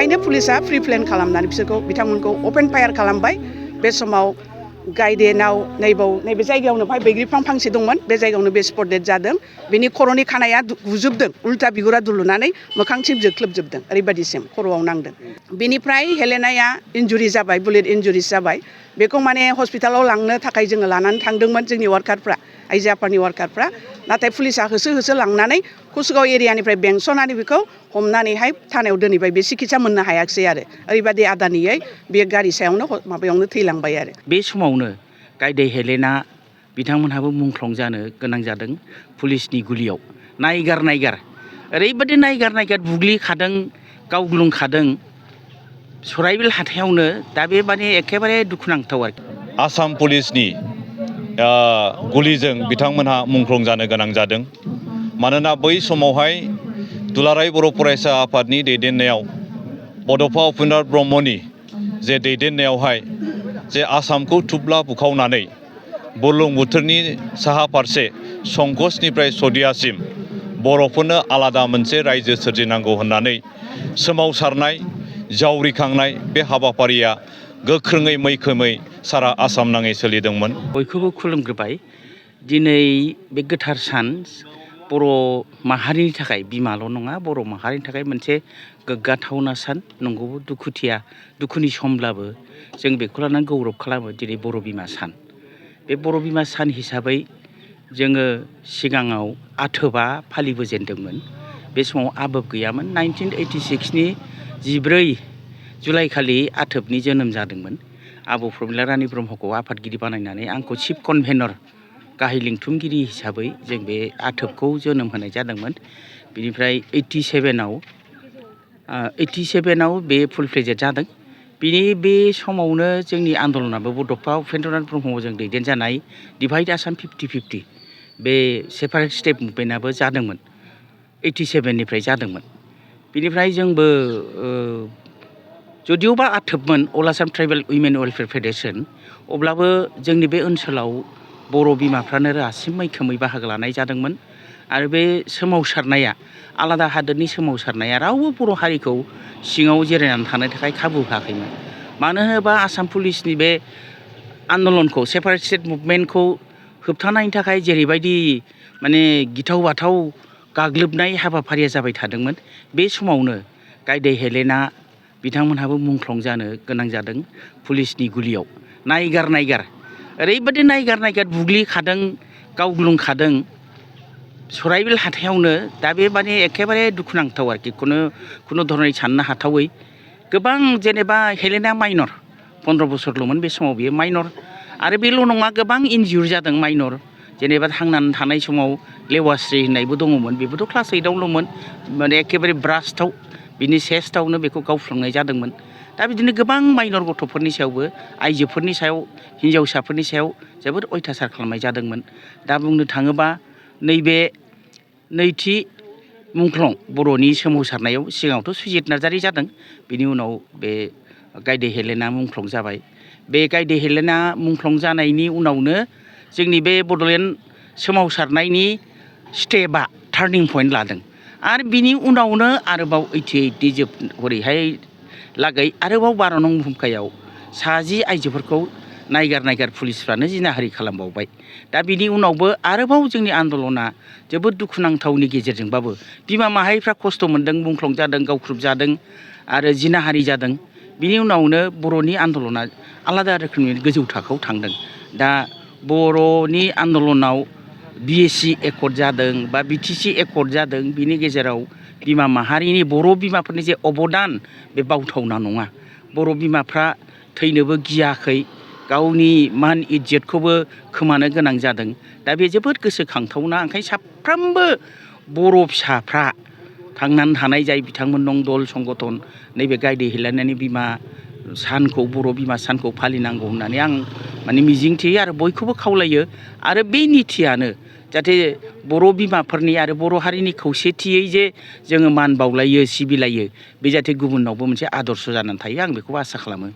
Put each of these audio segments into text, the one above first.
बेवहायनो पुलिसा pre plan खालामनानै बिथांमोनखौ अपेन फायार खालामबाय बे समाव गायदेनाव नैबे जायगायावनो बैग्रि बिफां फांसे दंमोन बे जायगायावनो बे स्पट डेथ जादों बेनि खर'नि खानाया गुजोबदों उल्था बिगुरा दुलुनानै मोखांसिम जोख्लोबजोबदों ओरैबायदिसिम खर'आव नांदों बेनिफ्राय हेलेनाया इन्जुरि जाबाय बुलेट इन्जुरिस जाबाय बेखौ माने हस्पिटालाव लांनो थाखाय जोङो लानानै थांदोंमोन जोंनि वार्कारफ्रा आइजो आफादनि वार्कारफ्रा नाथाय पुलिसा होसो होसो लांनानै कुसुगाव एरियानिफ्राय बेंसनानै बेखौ हमनानैहाय थानायाव दोनहैबाय बे सिकित्सा मोननो हायाखिसै आरो ओरैबायदि आदानियै बे गारि सायावनो माबायावनो थैलांबाय आरो बे समावनो गायदे हेलेना बिथांमोनहाबो मुंख्लं जानो गोनां जादों पुलिसनि गुलियाव नायगार ओरैबायदि नायगार बुग्लिखादों गावग्लुंखादों सराइबिल हाथायावनो दा बे माने एखेबारे दुखुनांथाव आरोखि आसाम पुलिसनि गुलिजों बिथांमोनहा मुंख्लं जानो गोनां जादों मानोना बै समावहाय दुलाराय बर' फरायसा आफादनि दैदेननायाव बड'फा उपेन्द्र ब्रह्मनि जे दैदेननायावहाय जे आसामखौ थुब्ला बुखावनानै बुरलुंबुथुरनि साहा फारसे संकसनिफ्राय सदियासिम बर'फोरनो आलादा मोनसे रायजो सोरजिनांगौ होननानै सोमावसारनाय जावरिखांनाय बे हाबाफारिया गोख्रोङै मैखोमै सारा आसाम नाङै सोलिदोंमोन। बयखौबो खुलुमग्रोबाय दिनै बे गोथार सान बर' माहारिनि थाखाय बिमाल' नङा बर' माहारिनि थाखाय मोनसे गोग्गाथावना सान नंगौबो दुखुनि समब्लाबो जों बेखौ लानानै गौरब खालामो दिनै बर' बिमा सान बे बर' बिमा सान हिसाबै जोङो सिगाङाव आथोबा फालिबोजेनदोंमोन बे समाव आबोब गैयामोन 1986 नि 14 जुलाइ खालि आथोबनि जोनोम जादोंमोन आब' प्रमिला रानी ब्रह्मखौ आफादगिरि बानायनानै आंखौ चिफ कनभेनर गाहाय लिंथुमगिरि हिसाबै जों बे आथोबखौ जोनोम होनाय जादोंमोन बिनिफ्राय 87आव बे फुल फ्लेजेड जादों बिनि बे समावनो जोंनि आन्दलनाबो बड'फा उपेन्द्रनाथ ब्रह्मजों दैदेनजानाय डिभाइड आसाम 50-50 बे सेपारेट स्टेट मुभमेन्टआबो जादोंमोन 87निफ्राय जादोंमोन बिनिफ्राय जोंबो जदिअबा आथोबमोन अल आसाम ट्राइबेल उइमेन वेलफेयार फेडारेसन अब्लाबो जोंनि बे ओनसोलाव बर' बिमाफ्रानो रासिन मैखोमै बाहागो लानाय जादोंमोन आरो बे सोमावसारनाया आलादा हादोरनि सोमावसारनाया रावबो बर' हारिखौ सिङाव जिरायनानै थानो थाखाय खाबु होआखैमोन मानो होनोबा आसाम पुलिसनि बे आन्दलनखौ सेपारेट स्टेट मुभमेन्टखौ होबथानायनि थाखाय जेरैबायदि माने गिथाव बाथाव गाग्लोबनाय हाबाफारिया जाबाय थादोंमोन बे समावनो गायदे हेलेना बिथांमोनहाबो मुंख्लं जानो गोनां जादों पुलिसनि गुलियाव नायगार ओरैबायदि नायगार बुग्लिखादों गावग्लुंखादों सराइबिल हाथायावनो दा बे माने एखेबारे दुखुनांथाव आरोखि खुनु धरनै साननो हाथावै गोबां जेनेबा हेलेना माइनर 15 बोसोरल'मोन बे समाव बियो माइनर आरो बेल' नङा गोबां इनजिउर जादों माइनर जेनेबा थांनानै थानाय समाव लेवास्रि होननायबो दङमोन बेबोथ' क्लास 8आवल'मोन माने एखेबारे ब्रास्टआव बिनि चेस्टआवनो बेखौ गावफ्लंनाय जादोंमोन दा बिदिनो गोबां माइनर गथ'फोरनि सायावबो आइजोफोरनि सायाव हिन्जावसाफोरनि सायाव जोबोद अयथासार खालामनाय जादोंमोन दा बुंनो थाङोबा नैबे नैथि मुंख्लं बर'नि सोमावसारनायाव सिगाङावथ' सुजित नार्जारि जादों बिनि उनाव बे गायदे हेलेना मुंख्लं जाबाय बे गायदे हेलेना मुंख्लं जानायनि उनावनो जोंनि बे बड'लेण्ड सोमावसारनायनि स्टेपआ टार्निं पइन्ट लादों आरो बिनि उनावनो आरोबाव 88नि हरैहाय लागै आरोबाव 12 नं भुमखायाव 60 आइजोफोरखौ नायगार पुलिसफ्रानो जिनाहारि खालामबावबाय दा बिनि उनावबो आरोबाव जोंनि आन्दलना जोबोद दुखुनांथावनि गेजेरजोंबाबो बिमा माहारिफ्रा खस्थ' मोन्दों मुंख्लं जादों गावख्रुब जादों आरो जिनाहारि जादों बिनि उनावनो बर'नि आन्दलना आलादा रोखोमनि गोजौ थाखोआव थांदों दा बर'नि आन्दलनाव बिएसि एकर्ड जादों बा बिटिसि एकर्ड जादों बिनि गेजेराव बिमा माहारिनि बर' बिमाफोरनि जे अबदान बे बावथावना नङा बर' बिमाफ्रा थैनोबो गियाखै गावनि मान इज्जतखौबो खोमानो गोनां जादों दा बे जोबोद गोसोखांथावना ओंखायनो साफ्रोमबो बर' फिसाफ्रा थांनानै थानाय जाय बिथांमोन दं दल संगठन नैबे गायदे हेलेनानि बिमा सानखौ बर' बिमा सानखौ फालिनांगौ होननानै आं माने मिजिंथियो आरो बयखौबो खावलायो आरो बे निथियानो जाहाथे बर' बिमाफोरनि आरो बर' हारिनि खौसेथियै जे जोङो मान बावलायो सिबिलायो बे जाहाथे गुबुनावबो मोनसे आदर्श जानानै थायो आं बेखौबो आसा खालामो।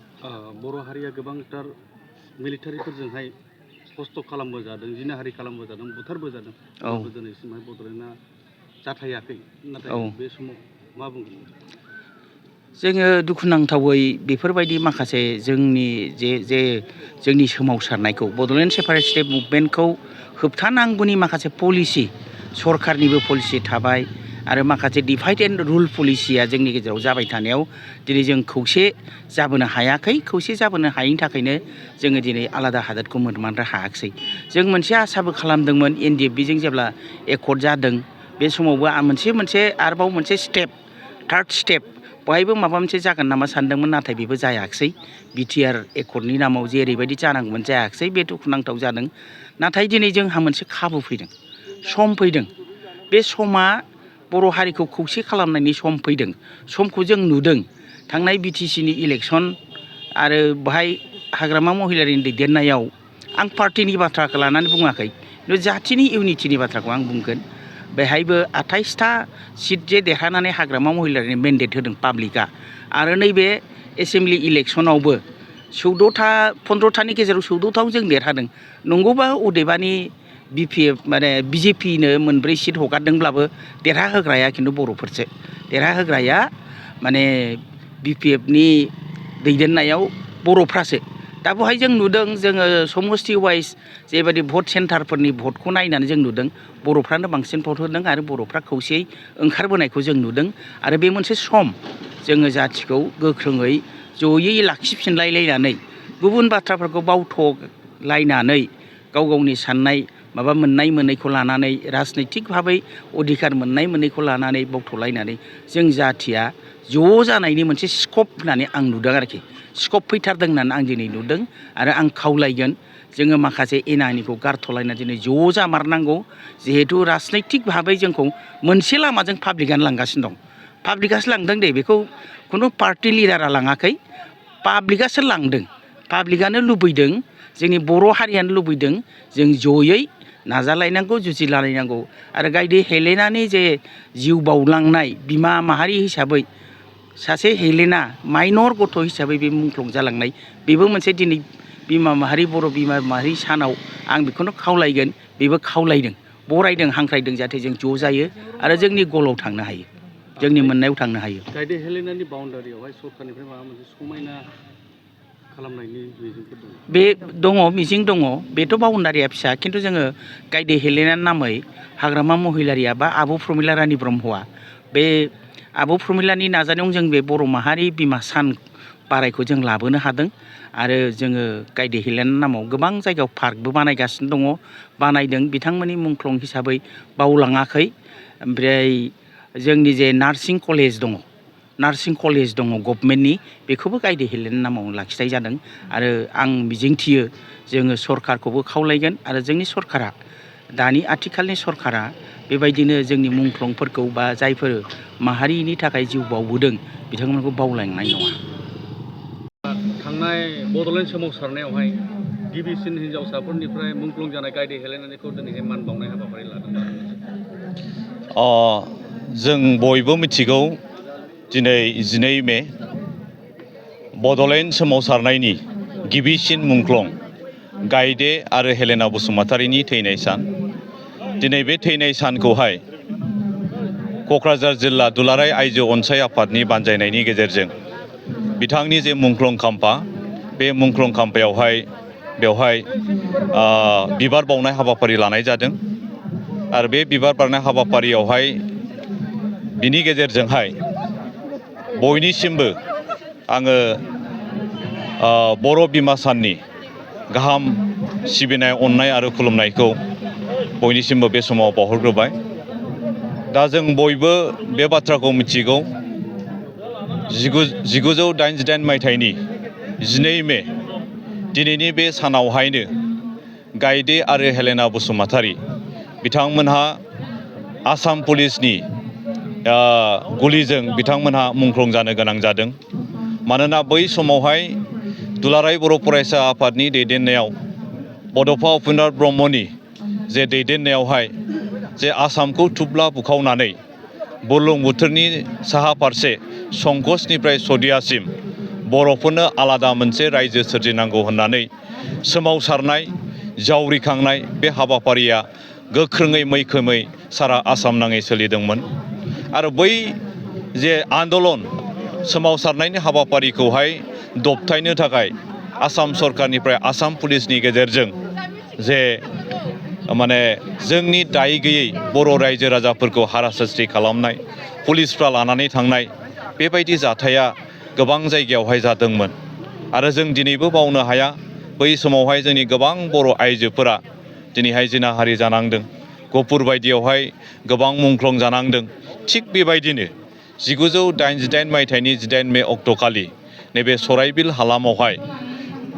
बर' हारिया गोबांथार मिलिटारिफोरजोंहाय खस्थ' खालामबोजादों जिनाहारि खालामबोजादों बुथारबोजादों दिनैसिमहाय बड'लेण्डआ जाथायाखै नाथाय बे समाव मा बुंगोन? जोङो दुखुनांथावै बेफोरबायदि माखासे जोंनि जे जोंनि सोमावसारनायखौ बड'लेण्ड सेपारेटिस्ट मुभमेन्टखौ होबथानांगौनि माखासे पलिसि सरखारनिबो पलिसि थाबाय आरो माखासे डिभाइड एन्ड रुल पलिसिया जोंनि गेजेराव जाबाय थानायाव दिनै जों खौसे जाबोनो हायाखै। खौसे जाबोनो हायैनि थाखायनो जोङो दिनै आलादा हादोरखौ मोनमारनो हायाखिसै। जों मोनसे आसाबो खालामदोंमोन NDFBजों जेब्ला एकर्ड जादों बे समावबो मोनसे आरोबाव मोनसे स्टेप थार्ड स्टेप बहायबो माबा मोनसे जागोन नामा सानदोंमोन, नाथाय बेबो जायाखिसै। BTR एकर्डनि नामाव जे ओरैबायदि जानांगौमोन जायाखिसै, बे दुखुनांथाव जादों। नाथाय दिनै जोंहा मोनसे खाबु फैदों, सम फैदों। बे समा बर' हारिखौ खौसे खालामनायनि सम फैदों। समखौ जों नुदों थांनाय BTCनि इलेक्सन आरो बेहाय हाग्रामा महिलारिनि दैदेननायाव आं पार्टिनि बाथ्राखौ लानानै बुङाखै, खिन्थु जाथिनि इउनिटिनि बाथ्राखौ आं बुंगोन। बेहायबो 28टा सिट जे देरहानानै हाग्रामा महिलारिनि मेन्डेट होदों पाब्लिकआ, आरो नैबे एसेम्बलि इलेक्सनावबो 15थानि गेजेराव 14थाव जों देरहादों। नंगौबा अदेबानि BJPनो 4 सिट हगारदोंब्लाबो देरहाहोग्राया खिन्थु बर'फोरसो। देरहाहोग्राया माने BPFनि दैदेननायाव बर'फ्रासो। दा बेवहाय जों नुदों, जोङो समस्ति वाइज जेबायदि भट सेन्टारफोरनि भटखौ नायनानै जों नुदों बर'फ्रानो बांसिन भट होदों आरो बर'फ्रा खौसेयै ओंखारबोनायखौ जों नुदों। आरो बे मोनसे सम जोङो जाथिखौ गोख्रोङै जयै लाखिफिनलायलायनानै गुबुन बाथ्राफोरखौ बावथ'लायनानै गाव गावनि साननाय माबा मोननाय मोनैखौ लानानै राजनैतिक भाबै अधिकार मोननाय मोनैखौ लानानै बावथ'लायनानै जों जाथिया ज' जानायनि मोनसे स्कप होननानै आं नुदों आरोखि। स्कप फैथारदों होननानै आं दिनै नुदों आरो आं खावलायगोन जोङो माखासे एना एनिखौ गारथ'लायना दिनै ज' जामारनांगौ। जिहेथु राजनैतिक भाबै जोंखौ मोनसे लामाजों पाब्लिकआनो लांगासिनो दं। पाब्लिकआसो लांदों दे, बेखौ खुनु पार्टि लिडारा लाङाखै, पाब्लिकआसो लांदों। पाब्लिकआनो लुबैदों, जोंनि बर' हारियानो लुबैदों जों जयै नाजालायनांगौ, जुजिलायनांगौ। आरो गायदे हेलेनानि जे जिउ बाउलांनाय बिमा माहारि हिसाबै, सासे हेलेना माइनर गथ' हिसाबै बे मुंख्लं जालांनाय, बेबो मोनसे दिनै बिमा माहारि बर' बिमा माहारि सानाव आं बेखौनो खावलायगोन, बेबो खावलायदों, बरायदों, हांख्रायदों जाहाथे जों ज' जायो आरो जोंनि गलाव थांनो हायो, जोंनि मोननायाव थांनो हायो। गायदे हेलेनानि बाउन्डारियावहाय सरकारनिफ्राय माबा मोनसे समायना खालामनायनि मिजिंफोर दङ? बे दङ, मिजिं दङ। बेथ' बाउन्डारिया फिसा, खिन्थु जोङो गायदे हेलेनानि नामै हाग्रामा महिलारिया बा आब' प्रमिला रानि ब्रह्मआ, बे आब' प्रमिलानि नाजानायाव जों बे बर' माहारि बिमा सान बारायखौ जों लाबोनो हादों। आरो जोङो गायदे हेलेनानि नामाव गोबां जायगायाव पार्कबो बानायगासिनो दङ, बानायदों। बिथांमोननि मुंख्लं हिसाबै बावलाङाखै। ओमफ्राय जोंनि जे नार्सिं कलेज दङ गभमेन्टनि, बेखौबो गायदे हेलेनानि नामाव लाखिनाय जादों। आरो आं मिजिंथियो जोङो सरकारखौबो खावलायगोन आरो जोंनि सरकारा, दानि आथिखालनि सरकारा बेबायदिनो जोंनि मुंख्लंफोरखौ बा जायफोर माहारिनि थाखाय जिउ बावबोदों बिथांमोनखौ बावलांनाय नङा। थांनाय बड'लेण्ड सोमावसारनायावहाय गिबिसिन हिनजावसाफोरनिफ्राय मुंख्लं जानाय गायदे हेलेनानिखौ दिनैहाय मान बावनाय हाबाफारि लादों। जों बयबो मिथिगौ दिनै 12 मे बड'लेण्ड सोमावसारनायनि गिबिसिन मुंख्लं गायदे आरो हेलेना बसुमतारीनि थैनाय सान। दिनै बे थैनाय सानखौहाय क'क्राझार जिल्ला दुलाराय आइजो अनसाय आफादनि बानजायनायनि गेजेरजों बिथांनि जे मुंख्लं खाम्फा, बे मुंख्लं खाम्फायावहाय बेवहाय बिबार बावनाय हाबाफारि लानाय जादों। आरो बे बिबार बावनाय हाबाफारियावहाय बिनि गेजेरजोंहाय बयनिसिमबो आङो बर' बिमा साननि गाहाम सिबिनाय, अननाय आरो खुलुमनायखौ बयनिसिमबो बे समाव बावहरग्रोबाय। दा जों बयबो बे बाथ्राखौ मिथिगौ, 1988 मायथाइनि 12 मे दिनैनि बे सानावहायनो गायदे आरो हेलेना बसुमतारी बिथांमोनहा आसाम पुलिसनि गुलिजों बिथांमोनहा मुंख्लं जानो गोनां जादों। मानोना बै समावहाय दुलाराय बर' फरायसा आफादनि दैदेननायाव बड'फा उपेन्द्र ब्रह्मनि जे दैदेननायावहाय जे आसामखौ थुब्ला बुखावनानै बुरलुंबुथुरनि साहा फारसे संकसनिफ्राय सदियासिम बर'फोरनो आलादा मोनसे रायजो सोरजिनांगौ होननानै सोमावसारनाय, जावरिखांनाय बे हाबाफारिया गोख्रोङै मैखोमै सारा आसाम नाङै सोलिदोंमोन। आरो बै जे आन्दलन सोमावसारनायनि हाबाफारिखौहाय दबथायनो थाखाय आसाम सरकारनिफ्राय आसाम पुलिसनि गेजेरजों जे माने जोंनि दाय गैयै बर' रायजो राजाफोरखौ हाराशास्ति खालामनाय पुलिसफ्रा लानानै थांनाय बेबायदि जाथाया गोबां जायगायावहाय जादोंमोन आरो जों दिनैबो बावनो हाया बै समावहाय जोंनि गोबां बर' आइजोफोरा दिनैहाय जिनाहारि जानांदों गहपुर बायदियावहाय गोबां मुंख्लं जानांदों थिग बेबायदिनो 1988 मायथाइनि 18 मे अक्ट'खालि नैबे सराइबिल हालामावहाय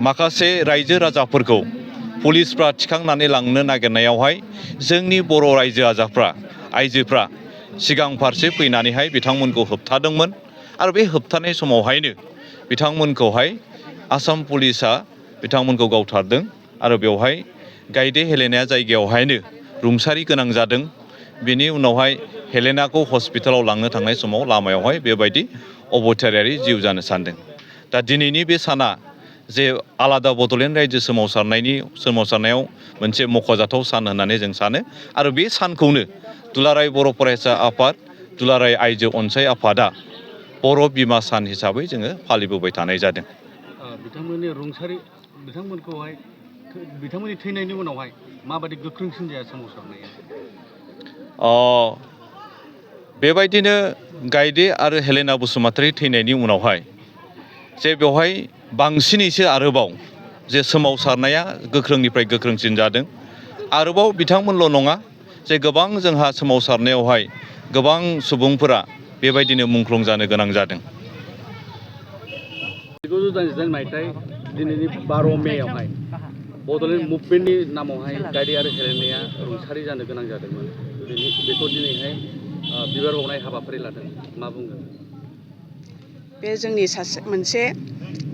माखासे रायजो राजाफोरखौ पुलिसफ्रा थिखांनानै लांनो नागिरनायावहाय जोंनि बर' रायजो आइजोफ्रा सिगां फारसे फैनानैहाय बिथांमोनखौ होबथादोंमोन आरो बे होबथानाय समावहायनो बिथांमोनखौहाय आसाम पुलिसा बिथांमोनखौ गावथारदों आरो बेवहाय गायदे हेलेनाया जायगायावहायनो रुंसारि गोनां जादों बेनि उनावहाय हेलेनाखौ हस्पिटालाव लांनो थांनाय समाव लामायावहाय बेबायदि अबथारायारि जिउ जानो सानदों दा दिनैनि बे साना जे आलादा बड'लेण्ड रायजो सोमावसारनायाव मोनसे मख'जाथाव सान होननानै जों सानो आरो बे सानखौनो दुलाराय बर' फरायसा आफाद दुलाराय आइजो अनसाय आफादा बर' बिमा सान हिसाबै जोङो फालिबोबाय थानाय जादों। बिथांमोननि रुंसारि बिथांमोननि थैनायनि उनावहाय माबायदि गोख्रोंसिन जाया सोमावसारनाया? बेबायदिनो गायदे आरो हेलेना बसुमतारी थैनायनि उनावहाय जे बेवहाय बांसिनैसो आरोबाव जे सोमावसारनाया गोख्रोंनिफ्राय गोख्रोंसिन जादों आरोबाव बिथांमोनल' नङा जे गोबां जोंहा सोमावसारनायावहाय गोबां सुबुंफोरा बेबायदिनो मुंख्लं जानो गोनां जादों। 1988 मायथाइ दिनैनि 12 मेयावहाय बड'लेण्ड मुभमेन्टनि नामावहाय गायदे आरो हेलेनाया रुंसारि जानो गोनां जादोंमोन बेखौ दिनैहाय बिबार बावनाय हाबाफारि लादों मा बुंगोन? बे जोंनि मोनसे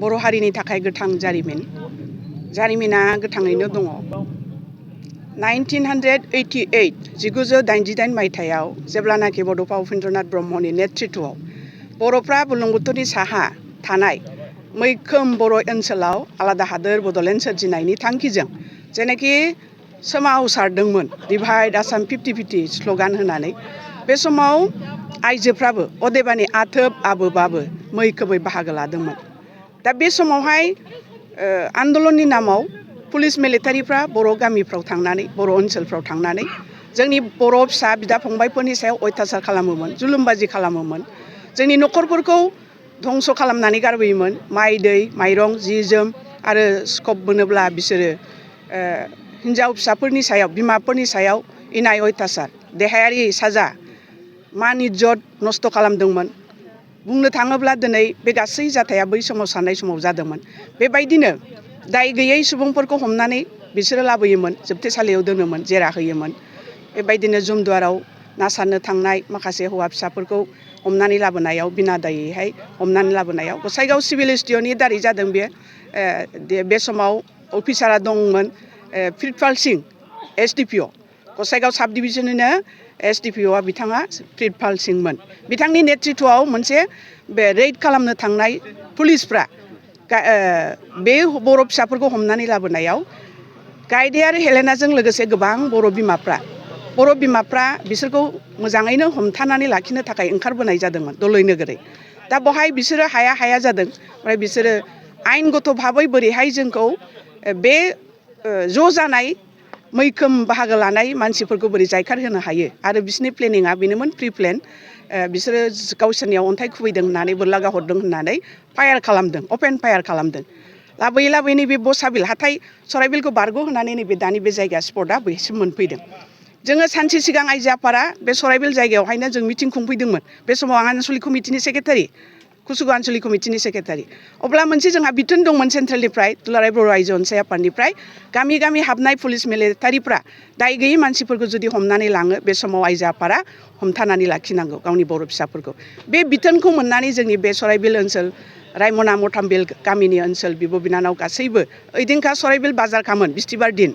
बर' हारिनि थाखाय गोथां जारिमिना गोथाङैनो दङ। 1988 मायथाइयाव जेब्लानाखि बड'फा उपेन्द्रनाथ ब्रह्मनि नेतृत्वआव बर'फ्रा बुरलुंबुथुरनि साहा थानाय मैखोम बर' ओनसोलाव आलादा हादोर बड'लेण्ड सोरजिनायनि थांखिजों जेनाखि सोमावसारदोंमोन डिभाइड आसाम 50-50 स्ल'गान होनानै बे समाव आइजोफ्राबो अदेबानि आथोब आबोबाबो मैखोमै बाहागो लादोंमोन। दा बे समावहाय आन्दलननि नामाव पुलिस मिलिटारिफ्रा बर' गामिफ्राव थांनानै बर' ओनसोलफ्राव थांनानै जोंनि बर' फिसा बिदा फंबायफोरनि सायाव अयथासार खालामोमोन जुलुमबाजि खालामोमोन जोंनि न'खरफोरखौ धंस' खालामनानै गारबोयोमोन माइ दै माइरं जि जोम आरो स्कप मोनोब्ला बिसोरो हिन्जाव फिसाफोरनि सायाव बिमाफोरनि सायाव इनाय अयथासार देहायारि साजा मान इज्जत नस्थ' खालामदोंमोन। बुंनो थाङोब्ला दिनै बे गासै जाथाया बै सोमावसारनाय समाव जादोंमोन। बेबायदिनो दाय गैयै सुबुंफोरखौ हमनानै बिसोरो लाबोयोमोन जोबथेसालियाव दोनोमोन जेरा होयोमोन। बेबायदिनो जुमदुवाराव ना सारनो थांनाय माखासे हौवा फिसाफोरखौ हमनानै लाबोनायाव बिना दायैहाय हमनानै लाबोनायाव गसाइगाव सिभिल एसडिअनि दारै जादों बे समाव अफिसारा दंमोन प्रितपाल सिं SDPO गसाइगाव साब डिभिजननिनो SDPOआ बिथाङा प्रितपाल सिंमोन। बिथांनि नेतृत्वआव मोनसे बे रेड खालामनो थांनाय पुलिसफ्रा बे बर' फिसाफोरखौ हमनानै लाबोनायाव गायदे आरो हेलेनाजों लोगोसे गोबां बर' बिमाफ्रा बिसोरखौ मोजाङैनो हमथानानै लाखिनो थाखाय ओंखारबोनाय जादोंमोन दलै नोगोरै। दा बेवहाय बिसोरो हाया जादों ओमफ्राय बिसोरो आयेनगत भाबै बोरैहाय जोंखौ बे ज' जानाय मैखोम बाहागो लानाय मानसिफोरखौ बोरै जायखार होनो हायो आरो बिसोरनि प्लेनिङा बेनोमोन प्रि प्लेन बिसोरो गावसोरनियाव अन्थाइ खुबैदों होननानै बोरला गाहरदों होननानै फायार खालामदों अपेन फायार खालामदों। लाबोयै नैबे बसाबिल हाथाय सराइबिलखौ बारग' होनानै नैबे दानि बे जायगा स्पटआ बैसिम मोनफैदों। जोङो सानसे सिगां आइजो आफादा बे सराइबिल जायगायावहायनो जों मिटिं खुंफैदोंमोन। बे समाव आं आनसलिक कमिटिनि सेक्रेटारि कुसुगाव आनसलिक कमिटिनि सेक्रेटारि अब्ला मोनसे जोंहा बिथोन दंमोन सेन्ट्रेलनिफ्राय दुलाराय बर' आइजो अनसाय आफादनिफ्राय गामि हाबनाय पुलिस मिलिटारिफ्रा दाय गैयै मानसिफोरखौ जुदि हमनानै लाङो बे समाव आइजो आफादा हमथानानै लाखिनांगौ गावनि बर' फिसाफोरखौ। बे बिथोनखौ मोननानै जोंनि बे सराइबिल ओनसोल रायमना मथामबिल गामिनि ओनसोल बिब' बिनानाव गासैबो ओइदिनखा सराइबिल बाजारखामोन बिस्थिबार दिन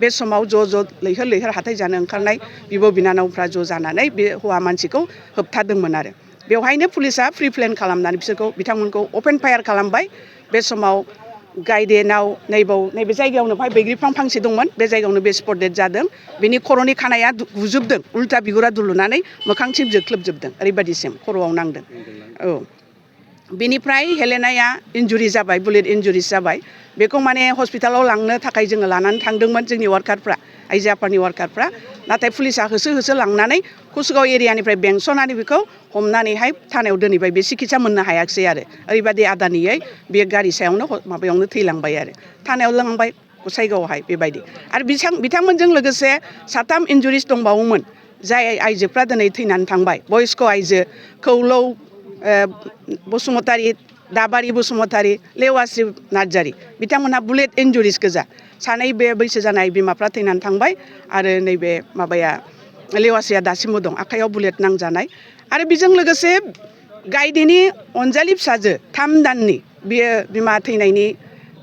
बे समाव ज' लैहोर हाथाय जानो ओंखारनाय बिब' बिनानावफ्रा ज' जानानै बे हौवा मानसिखौ होबथादोंमोन आरो बेवहायनो पुलिसा प्रि प्लेन खालामनानै बिथांमोनखौ अपेन फायार खालामबाय। बे समाव गायदेनाव नैबे जायगायावनो बैग्रि बिफां फांसे दंमोन बे जायगायावनो बे स्पट डेट जादों। बेनि खर'नि खानाया गुजोबदों उल्था बिगुरा दुलुनानै मोखांसिम जोख्लोबजोबदों ओरैबायदिसिम खर'आव नांदों। औ बेनिफ्राय हेलेनाया इन्जुरि जाबाय, बुलेट इन्जुरिस जाबाय। बेखौ माने हस्पिटालाव लांनो थाखाय जोङो लानानै थांदोंमोन जोंनि वार्कारफ्रा, आइजो आफादनि वार्कारफ्रा। नाथाय पुलिसा होसो होसो लांनानै कुसुगाव एरियानिफ्राय बेंसनानै बेखौ हमनानैहाय थानायाव दोनहैबाय। बे सिकित्सा मोननो हायाखिसै आरो ओरैबायदि आदानियै बे गारि सायावनो माबायावनो थैलांबाय आरो थानायाव लांबाय गसाइगावआवहाय बेबायदि। आरो बिथांमोनजों लोगोसे 7 इन्जुरिस दंबावोमोन जाय आइजोफ्रा दिनै थैनानै थांबाय। बयस्क आइजो खौलौ बसुमतारी, दाबारि बसुमतारी, लेवास्रि नार्जारि बिथांमोनहा बुलेट इन्जुरिस गोजा। 2 बे बैसो जानाय बिमाफ्रा थैनानै थांबाय आरो नैबे माबाया लेवास्रिया दासिमबो दं, आखाइयाव बुलेट नांजानाय। आरो बेजों लोगोसे गायदेनि अनजालि फिसाजो 3 दाननि, बियो बिमा थैनायनि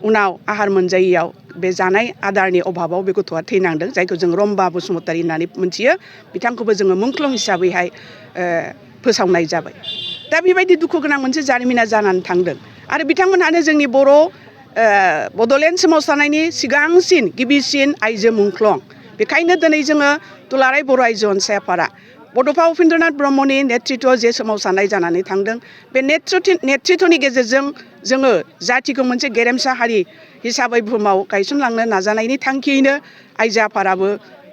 उनाव आहार मोनजायैयाव बे जानाय आदारनि अभाबाव बे गथ'आ थैनांदों, जायखौ जों रम्बा बसुमतारी होननानै मोनथियो। बिथांखौबो जोङो मुंख्लं हिसाबैहाय फोसावनाय जाबाय। दा बेबायदि दुखु गोनां मोनसे जारिमिना जानानै थांदों। आरो बिथांमोनहानो जोंनि बर' बड'लेण्ड सोमावसारनायनि सिगांसिन गिबिसिन आइजो मुंख्लं। बेखायनो दिनै जोङो दुलाराय बर' आइजो अनसाय आफादा बड'फा उपेन्द्रनाथ ब्रह्मनि नेतृत्वआव जे सोमावसारनाय जानानै थांदों, बे नेतृत्वनि गेजेरजों जोङो जाथिखौ मोनसे गेरेमसा हारि हिसाबै बुहुमाव गायसनलांनो नाजानायनि थांखियैनो आइजो आफादाबो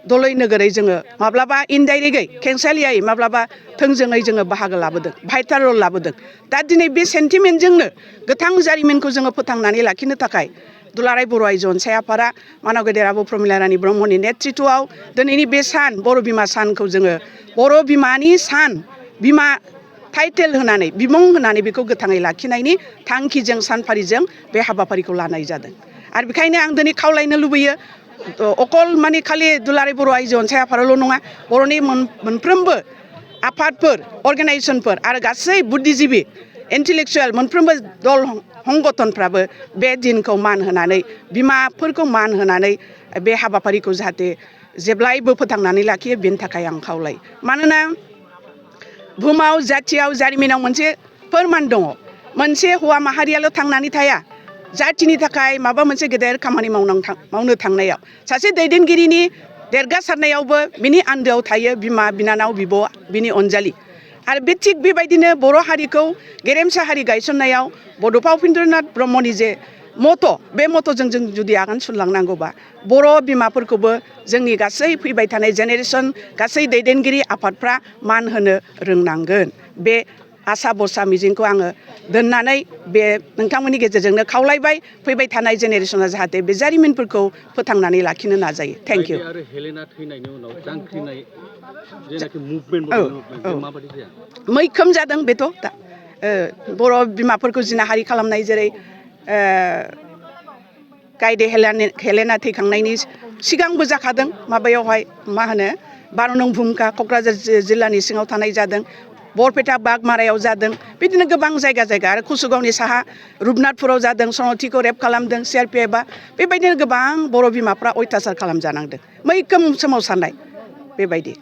दलै नोगोरै जोङो माब्लाबा इनडाइरेक्टयै खेंसालियायै माब्लाबा थोंजोङै जोङो बाहागो लाबोदों, भाइटाल रल लाबोदों। दा दिनै बे सेन्टिमेन्टजोंनो गोथां जारिमिनखौ जोङो फोथांनानै लाखिनो थाखाय दुलाराय बर' आइजो अनसाय आफादा मानाव गेदेर आब' प्रमिला रानी ब्रह्मनि नेतृत्वआव दिनैनि बे सान, बर' बिमा सानखौ जोङो बर' बिमानि सान, बिमा टाइटेल होनानै, बिमुं होनानै बेखौ गोथाङै लाखिनायनि थांखिजों सानफारिजों बे हाबाफारिखौ लानाय जादों। आरो बेखायनो आं दिनै खावलायनो लुबैयो, अकल माने खालि दुलाराय बर' आइजो अनसाय आफादाल' नङा, बर'नि मोनफ्रोमबो आफादफोर, अर्गेनाइजेसनफोर आरो गासै बुद्धिजिबि इन्टेलेक्सुयेल मोनफ्रोमबो दल संगठनफ्राबो बे दिनखौ मान होनानै, बिमाफोरखौ मान होनानै बे हाबाफारिखौ जाहाथे जेब्लायबो फोथांनानै लाखियो, बेनि थाखाय आं खावलायो। मानोना बुहुमाव, जाथियाव, जारिमिनाव मोनसे फोरमान दङ, मोनसे हौवा माहारियाल' थांनानै थाया। जाथिनि थाखाय माबा मोनसे गेदेर खामानि मावनो थांनायाव, सासे दैदेनगिरिनि देरगासारनायावबो बिनि आन्दोआव थायो बिमा, बिनानाव, बिब', बिनि अनजालि। आरो बे थिग बेबायदिनो बर' हारिखौ गेरेमसा हारि गायसननायाव बड'फा उपेन्द्रनाथ ब्रह्मनि जे मथ', बे मथ'जों जों जुदि आगान सुरलांनांगौबा बर' बिमाफोरखौबो जोंनि गासै फैबाय थानाय जेनेरेसन, गासै दैदेनगिरि आफादफ्रा मान होनो रोंनांगोन। बे आसा भरसा मिजिंखौ आङो दोननानै बे नोंथांमोननि गेजेरजोंनो खावलायबाय, फैबाय थानाय जेनेरेसना जाहाथे बे जारिमिनफोरखौ फोथांनानै लाखिनो नाजायो। Thank you. आरो हेलेना थैनायनि उनाव जांख्रिनाय जेनाखि मुभमेन्ट, माबायदि जाया? मैखोम जादों बेथ'। दा बर' बिमाफोरखौ जिनाहारि खालामनाय, जेरै गायदे हेलेना थैखांनायनि सिगांबो जाखादों माबायावहाय, मा होनो 12 नं भुमखा क'क्राझार जिल्लानि सिङाव थानाय जादों, बरपेटा बागमारायाव जादों, बिदिनो गोबां जायगा आरो कुसुगावनि साहा रुपनाथपुराव जादों, सनथिखौ रेप खालामदों CRPFआ। बेबायदिनो गोबां बर' बिमाफ्रा अयथासार खालामजानांदों, मैखोम सोमावसारनाय बेबायदि।